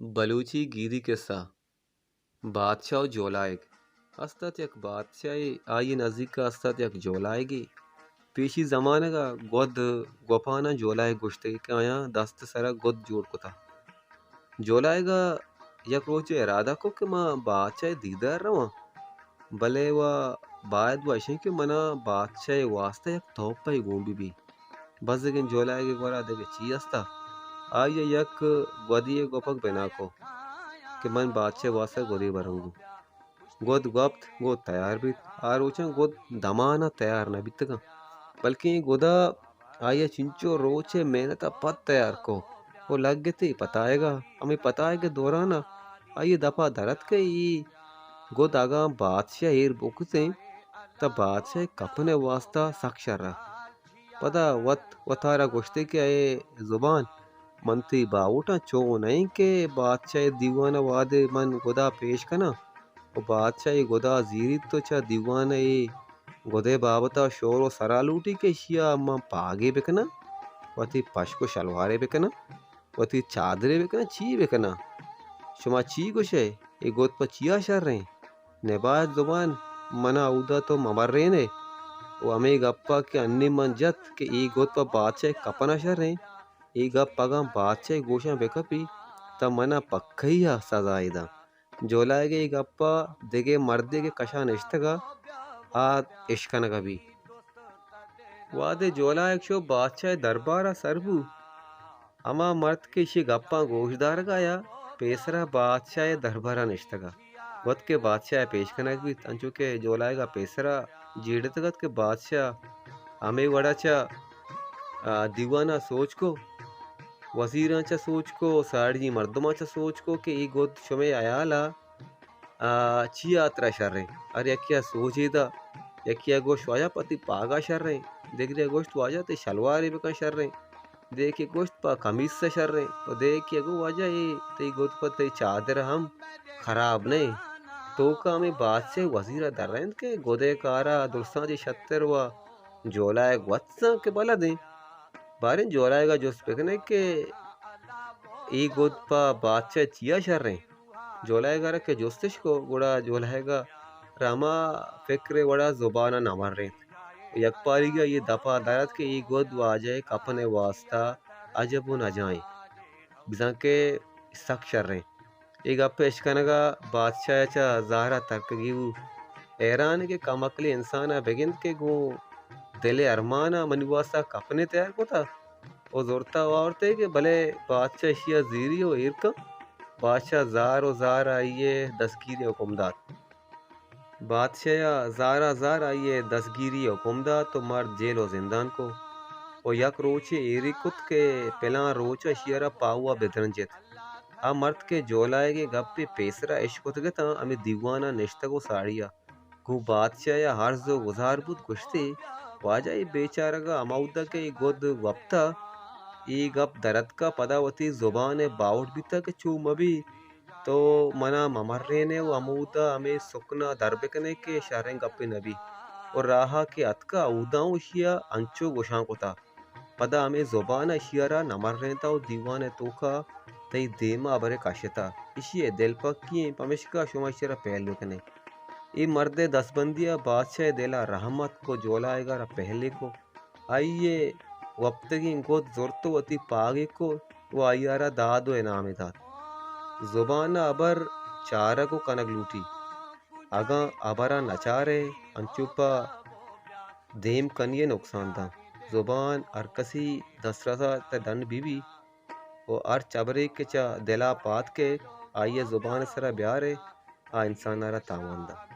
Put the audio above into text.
بلوچی گیری کسہ۔ بادشاہ و جولائگ۔ است ات یک بادشاہے، آئی نزیک ءَ است ات یک جولائگے۔ پیشی زمانگ ءَ گد گوپاناں جولائگ گوشتگ کہ آیاں دست ءِ سرا گد جوڑ کتہ۔ جولائگ ءَ یک روچے ارادہ کت کہ من بادشاہ ءِ دیدار رواں، بلے و باید و اشیں کہ منا بادشاہ ءِ واسطہ یک تحفہ گون بہ بی۔ بزگیں جولائگ ءِ گورا دگہ چی است؟ آئی ءَ یک گدی ءِ گوپک بنا کو کہ من بادشاہ ءِ واسطہ گدے بروں گوں۔ گد گپت، گد تیار بیت۔ آ روچاں گد دمان ءَ تیار نہ بیتگاں، بلکیں اے گدا آئی ءَ چنچو روچ ءِ محنت ءَ پد تیار کو و لگتے پتائگ ءَ۔ ہمے پتائگ ءِ دوران ءَ آئی ءِ دپ ءَ در اتک کہ اے گد اگاں بادشاہ ایر بکتیں، تہ بادشاہ ءِ کپن ءِ واستا سک شر ات۔ پدا وت وتارا گوشتے کہ اے زبان، من تئی باہوٹاں چو نہ ایں کہ بادشاہ ءِ دیوان ءَ وہدے من گدا پیش کناں و بادشاہ اے گدا زیریت و چہ دیوان ءَ اے گدے بابت ءَ شور و سرا لوٹی کہ اشیا من پاگے بکناں، وتی پشک و شلوارے بکناں، وتی چادرے بکناں، چی بکناں؟ شما چی گوشئے؟ اے گد پہ چیا شریں؟ نباید زبان، منا اودا تو مبرین ئے۔ و ہمے گپا کہ انی من جت کہ اے گد پہ بادشاہ ءِ کپنا شریں، اے گپ اگاں بادشاہ ءِ گوشاں بکپی، تہ منا پکئی ءَ سزائے داں۔ جولائگ ءِ اے گپا دگہ مردے کہ کشا نشتگا، آ اشکنگا بی۔ وہدے جولائگ شو بادشاہ ءِ دربارا سر بو، ہما مرد کہ ایشی گپاں گوش دارگا یا پیسرا بادشاہ ءِ دربارا نشتگا۔ گد کہ بادشاہ ءَ پیش کنگ بیت، انچو کہ جولائگ ءَ پیسرا جیڑتگ ات کہ بادشاہ ہمے وڑا چہ، آ، دیوان ءَ سوچ کو، وزیراں چہ سوچ کو، ساڑی مردماں چہ سوچ کو کہ اے گد شمے ہیال ءَ، آ، چی ہاترا شریں؟ ہر یکے ءَ سوجے دا، یکے ءَ گوشت واجہ پہ تئی پاگا شریں، دگرے ءَ گوشت واجہ تئی شلوارے بکن شریں۔ دگہ گوشت پہ کمیس ءَ شریں، و دگہ گو واجہ اے تئی گد پہ تئی چادر ہم خراب نہ انت۔ توکا ہمے بادشاہ ءِ وزیر ءَ درائینت کہ گد ءِ کارا درستاں چہ شتر و جولائگ وت زان کہ بلد انت۔ باریں جولائگ ءَ جست بکنے کہ اے گد پہ بادشاہ ءَ چیا شریں؟ جولائگ ءَ را کہ جستش کو، گڑا جولائگ ءَ را ہما فکر ءِ وڑا زبان ءَ نہ مرینت۔ یک پاریگا اے دپا در ات کہ اے گد واجہ ءِ کپن ءِ واستا عجب و نجائیں، بزاں کہ سک شریں۔ اے گپ ءِ اشکنگا بادشاہ ءَ چہ زہرا ترکگی بو۔ حیران کہ کم عقلیں انسان ءَ بگند کہ گوں دل ءِ ارمان ءَ منی واستا کپنے تیار کتا و زرتا آورتے کہ بلے بادشاہ اشیا زیری و ایر کن۔ بادشاہ زار و زار آئی ءِ دستگیری ءِ حکم دات۔ بادشاہ ءَ زارا زار آئی ءِ دستگیری ءِ حکم دات و مرد جیل و زندان کو و یک روچے ایری کت کہ پلان روچ ءَ اشی ءَ را پاہو ءَ بدرنجت۔ آ مرد کہ جولائگ ءِ گپے پیسرا اشکتگ اتاں، ہمے دیوان ءَ نشتگ و ساڑی ءَ گوں بادشاہ ءَ عرض و گزار بوت، گوشتی، واجہ، اے بیچارگ ءَ ہماودا کہ اے گد وپتا، اے گپ در اتکا، پدا وتی زبان ءِ باہوٹ بیتا کہ چو مہ بی، تو منا مہ مرین ئے و ہمودا ہمے سکن ءَ در بکن ئے کہ شریں گپے نہ بی۔ و راہ ءَ کہ اتکا، اودا اوں اشی ءَ انچو گوشان کتا۔ پدا ہمے زبان ءَ اشی ءَ را نہ مرینتا و دیوان ءِ توکا تئی دیم ءَ ہبرے کشتا۔ اشی ءِ دل پکی ایں، پمشکا شما اشی ءَ را پہل بکن ئے۔ اے مرد ءِ دستبندی ءَ بادشاہ ءِ دل ءَ رحم اتک و جولائگ ءَ را پہلے کو۔ آئی ءِ وپتگیں گد زرت و وتی پاگے کو و آئی ءَ را داد و انعامے دات۔ زبان ءَ ہبر چارگ و کنگ لوٹی۔ اگاں ہبر ءَ نہ چارئے، انچو پہ دیم کنی ءَ نقصان داں۔ زبان ہر کسی دسترس ءَ تہ ڈن بہ بی و ہرچ ہبرے کہ چہ دل ءَ پاد کئے، آئی ءَ زبان ءِ سرا بیارئے، آ انسان ءَ را تاوان داں۔